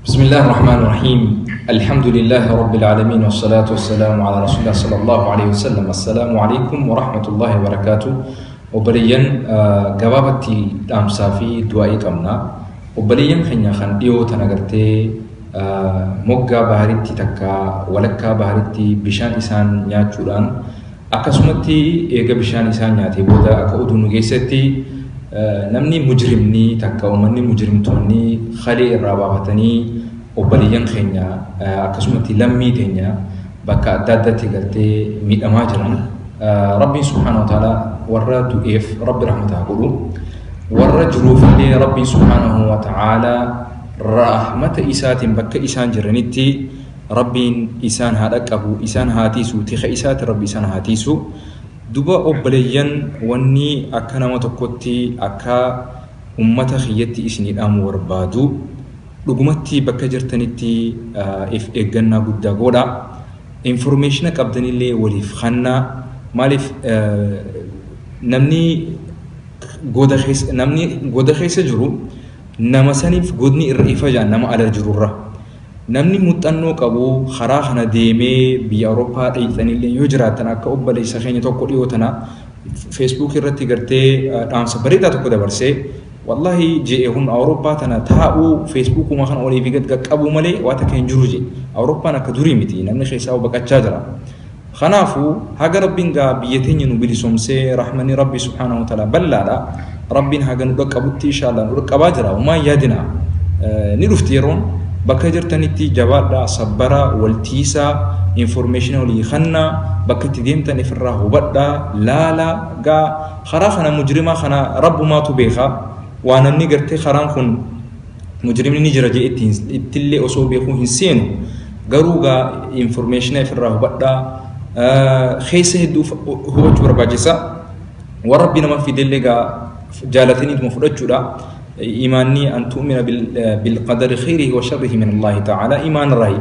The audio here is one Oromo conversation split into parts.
بسم الله الرحمن الرحيم. الحمد لله رب العالمين والصلاة والسلام على رسول الله صلى الله عليه وسلم. السلام عليكم ورحمة الله وبركاته. وبليا قبابتي دامسا في دعائي قمنا. وبليا خنيا خن ديو تنغرتي moggaa baharitti takka walakkaa baharitti bishaan isaan nyaachuudhaan akkasumatti eega bishaan isaan nyaatee booda akka oduu nu geessetti namni mujrimni takka uummanni mujrimtoonni kalee irraa baafatanii obboleeyyan keenya akkasumatti lammii teenya bakka adda addaatti gartee miidhamaa jiran Rabbiin subhaanahu wa ta'ala warra du'eef Rabbi rahmata haa godhu, warra jiruufillee Rabbiin subhaanahu wa ta'ala rahmata isaatiin bakka isaan jiranitti Rabbiin isaan haa dhaqqabu, isaan haa tiisu, tika isaati Rabbi isaan haa tiisu. Duba obboleeyyan wanni akka nama tokkotti akka ummata kiyyatti isinii dhaamu barbaadu dhugumatti bakka jirtanitti if eeggannaa guddaa godha. Informeeshina qabdanillee waliif kennaa. Maaliif namni goda keessa jiru nama saniif godni irra ifa jaan nama ala jirurra. Namni muuxannoo qabu karaa kana deemee biyya Awurooppaa dheeyxanillee yoo jiraatan akka obboleessa keenya tokko dhiyoo tana Facebook irratti gartee dhaamsa bareedaa tokko dabarsee wallahi je'e kun Awurooppaa tana taa'uu Facebookuma kana olii fi gad qaqqabuu malee waa takka hin jiru je. Awurooppaan akka durii miti, namni keessaa baqachaa jira. Kanaafuu haga Rabbiin gaa biyya teenya nu bilisoomsee rahmanni Rabbi subhaanahu wa ta'ala bal'aadha. Rabbiin haga nu dhaqqabutti inshaallah nu dhaqqabaa jira. Homaa hin yaadina. Ni dhufti yeroon. Bakka jirtanitti jabaadhaa, sabbara, waltiisaa, informeeshina walii kennaa, bakka itti deemtan ifirraa hubadhaa, laalaa gaa karaa kana mujrimaa kana Rabbumaatu beeka. Waa namni gartee karaan kun mujrimni ni jira jee ittillee osoo beekuu hin seenu. Garuu gaa informeeshina ifirraa hubadhaa, keessa hedduu hubachuu barbaachisa. Warra Rabbi nama fidellee gaa jaalataniituma fudhachuudha. إيماني أن تؤمن بالقدر خيره وشره من الله تعالى إيمان رأي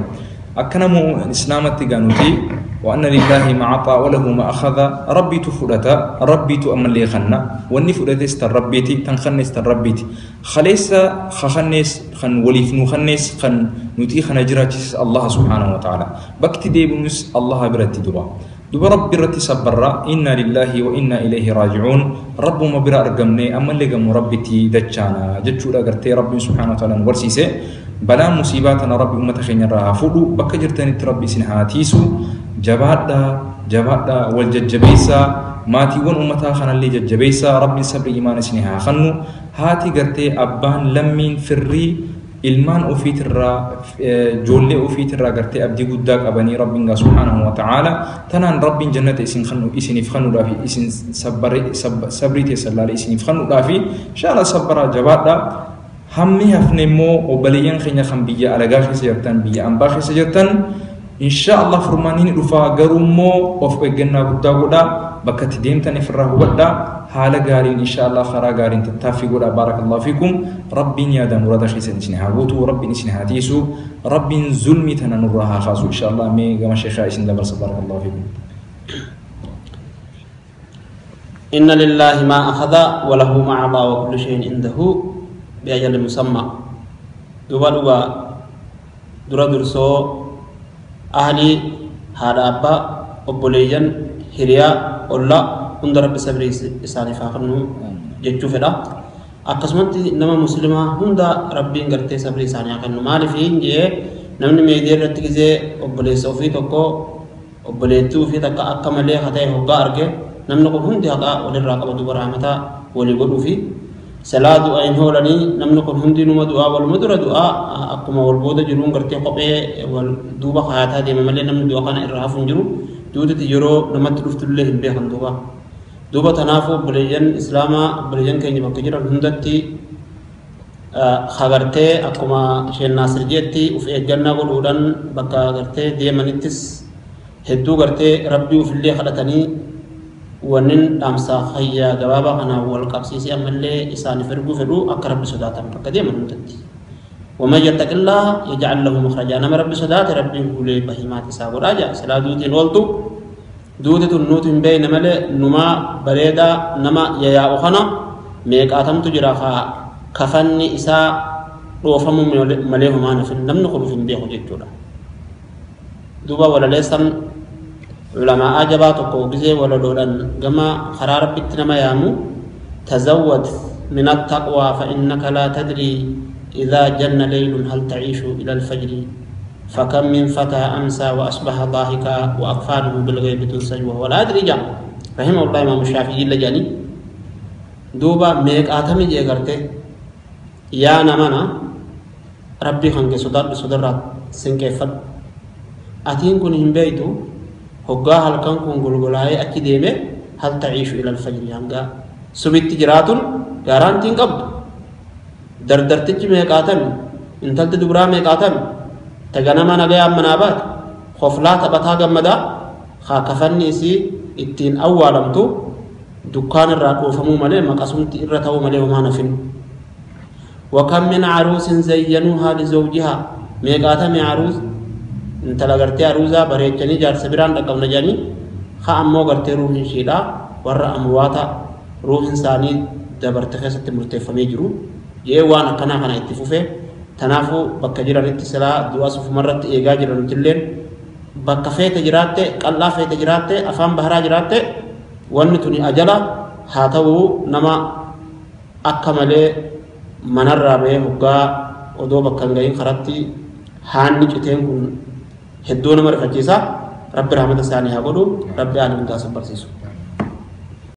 أكنم إسلام التجانوتي وأن لله ما عطى وله ما أخذ ربي تفرتا ربي تؤمن لي خنا وإني فرتست ربيتي تنخنست ربيتي خليس خخنس خن وليفنو خنس خن نتي خن جراتس الله سبحانه وتعالى بكت ديبنس الله برتي دبا دوب ربي رتي صبر إنا لله وإنا إليه راجعون. رب ما برا أرجمني أما اللي جم ربتي دجانا جتشو أجرتي ربي سبحانه وتعالى ورسيسه بلا مصيباتنا ربي أمة خير راها فلو بكجرتني تربي سنهاتيسو جبادة جبادة والججبيسة ماتي ون أمتها خنا اللي ججبيسة ربي صبر إيمان سنها خنو هاتي جرتي أبان لمين فري ilmaan ofiitirraa ijoollee ofiitirraa gartee abdii guddaa qabanii Rabbiin subhaanahu wa ta'ala tanaan Rabbiin jannata isin kennu isiniif kennuudhaafi isin sabrii teessan laalee isiniif kennuudhaafi inshaalla sabbaraa jabaadhaa. Hammi hafne immoo obboleeyyan keenya kan biyya alagaa keessa jirtan biyya ambaa keessa jirtan inshaallah furmaanni ni dhufaa. Garuu immoo of eeggannaa guddaa godhaa, bakka itti deemtan ifirraa hubadhaa, haala gaariin inshaallah karaa gaariin tattaaffii godhaa. Baarakallahu fiikum. Rabbiin yaada murada keessan isin haa guutu, Rabbiin isin haa tiisu, Rabbiin zulmii tana nurraa haa kaasu inshaallah. Mee gama sheekaa isin dabarsa. Baarakallahu fiikum. إن لله ما أخذ وله ما أعطى وكل شيء عنده بأجل مسمى. دوبا دوبا درا درسو أهلي هذا أبا أبوليجن هريا الله عند رب سبري إساني فاخرنو جتشو فدا أقسمت نما مسلمة هند ربي قرتي سبري إساني أخرنو مالي فين جي نمني ميدير رتكزي أبولي سوفي تكو أبولي توفي تكا أكملي خطأ هقا أرجع نمني قل هند هقا وللراقبة دوبا رحمتا ولي قلو في سلا دعاء هولني نمني قل هند نما دعاء والمدر دعاء أقوم والبودة جرون قرتي قبي والدوبا خياتها دي مملي نمني دعاء كان إرهاف جرو دودة يرو نمت رفت الله بيهن دوبا دوبا تنافو بلجن إسلاما بلجن كيني بكجرا هندتي خبرتي أقوم شين ناصر جيتي وفي الجنة والأولان بكا قرتي ديمانيتس هدو قرتي ربي وفي اللي خلتني ونن أمسا خيا جوابا أنا والقبسيسي أما اللي إساني فرقو فرقو أقرب بسوداتا بكا ديما هندتي ومن يتق الله يجعل له مخرجا. نما ربي صدات ربي قولي بهيمات سابو راجع سلا دوتي نولتو دوتي النوت بين ملي نما بريدا نما يا أخنا ميك آتم تجرا كفني إسا dhoofamuu malee homaa nafin namni kun hin beeku jechuudha. Duuba walaleessan culamaa jabaa tokko gisee walaloodhaan gama karaa Rabbitti nama yaamu tazawwad min attaqwaa fa innaka laa tadrii idaa janna leylun hal taciishu ila alfajri فكم من فتى أمسى وأصبح ضاحكا وأكفانه بالغيب تنسج وهو لا يدري. جاء رحمه الله إمام الشافعي لجاني دوبا ميك آتمي جي يا نمنا ربي خنك صدر صدرات سنكيفد أتين كن هم بيتو هقا هل كان كن قلقلاي أكي ديمي هل تعيش إلى الفجر هنگا سبت جراتون غارانتين قبض دردرتج ميك آتمي انتلت دبرا ميك آتمي تغنما نغيا منابات خفلا تبتا غمدا خا كفني سي اتين اولمتو دكان الراقوفمو مالي مقاسمت إرتاو مالي وما نفن. وكم من عروس زينوها لزوجها ميقاتا من عروس انت لغرتي عروسا بريچني جار سبران رقم نجاني خا امو غرتي روح شيدا ور امواتا روح انساني دبرت خست مرتفمي جرو يه وانا كنا كنا اتفوفه تنافو بكا جيرانيtti silaa du'a sufumarratti eegaa jiranuttilleen bakka feete jiraatte qallaa feete jiraatte afaan baharaa jiraatte wanni tuni ajala haa ta'uu nama akka malee manarraa bahee hoggaa odoo bakka hin gahin karatti haanni citeen kun hedduu nama rifachiisa. Rabbi rahmata isaanii haa godhu, Rabbi aan hundaa san barsiisu.